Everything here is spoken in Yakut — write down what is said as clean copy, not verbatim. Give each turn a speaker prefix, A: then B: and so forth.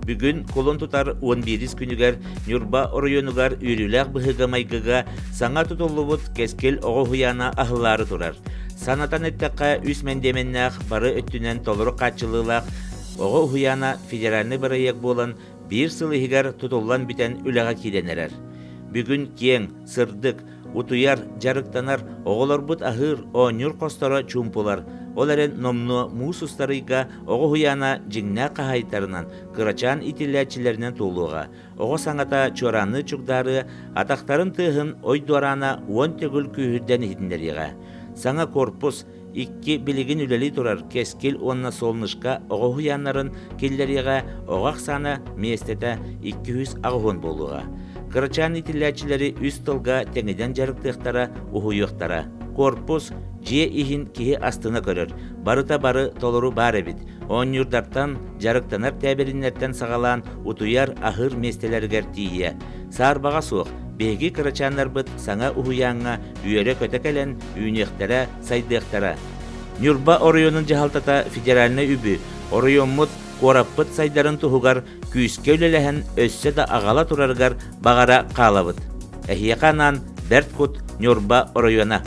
A: Бүгүн кулун тутар 11 күнүгэр Ньурба оройуонугар үөрүүлээх быһыыга-майгыга саҥа тутуллубут Кэскил оҕо уһуйаана аһыллаары турар. Санатан эттэххэ, үс мэндиэмэннээх бары өттүнэн толору хааччыллыылаах оҕо уһуйаана федеральнай бырайыак буолан биир сыл иһигэр тутуллан бүтэн үлэҕэ киирэн эрэр. Бүгүн киэҥ, сырдык, утуйар, дьарыктанар, оҕолорбут аһыыр, оонньуур хосторо чуумпулар. Ол эрэн номнуо муус устар ыйга оҕо уһуйаана дьиҥнээх хаһаайыттарынан, кырачаан иитиллээччилэринэн туолуоҕа. Оҕо саҥата чуораанныы чугдаарыа, атахтарын тыаһын ой дуораана уон төгүл күүһүрдэн иһитиннэриэҕэ. Саҥа корпус, икки билигин үлэлии турар Кэскил уонна Солнышко оҕо уһуйааннарын киллэриэҕэ, оҕо ахсаана миэстэтэ 280 буолуоҕа. Кырачаан иитиллээччилэри үс тылга тэҥинэн дьарыктыахтара, уһуйуохтара. Корпус дьиэ иһин киһи астына көрөр, барыта бары толору баар эбит. Оонньуурдартан, дьарыктанар тээбириннэртэн саҕалаан утуйар, аһыыр миэстэлэригэр тиийэ. Саарбаҕа суох, биһиги кырачааннарбыт саҥа уһуйааҥҥа үөрэ-көтө кэлэн үүнүөхтэрэ, сайдыахтара. Ньурба оройуонун дьаһалтата федеральнай үбү, оройуоммут, куораппыт сайдарын туһугар күүскэ үлэлэһэн өссө да аҕала турарыгар баҕара хаалабыт. Эһиэхэ анаан Бэрт Кут Ньурба оройуона.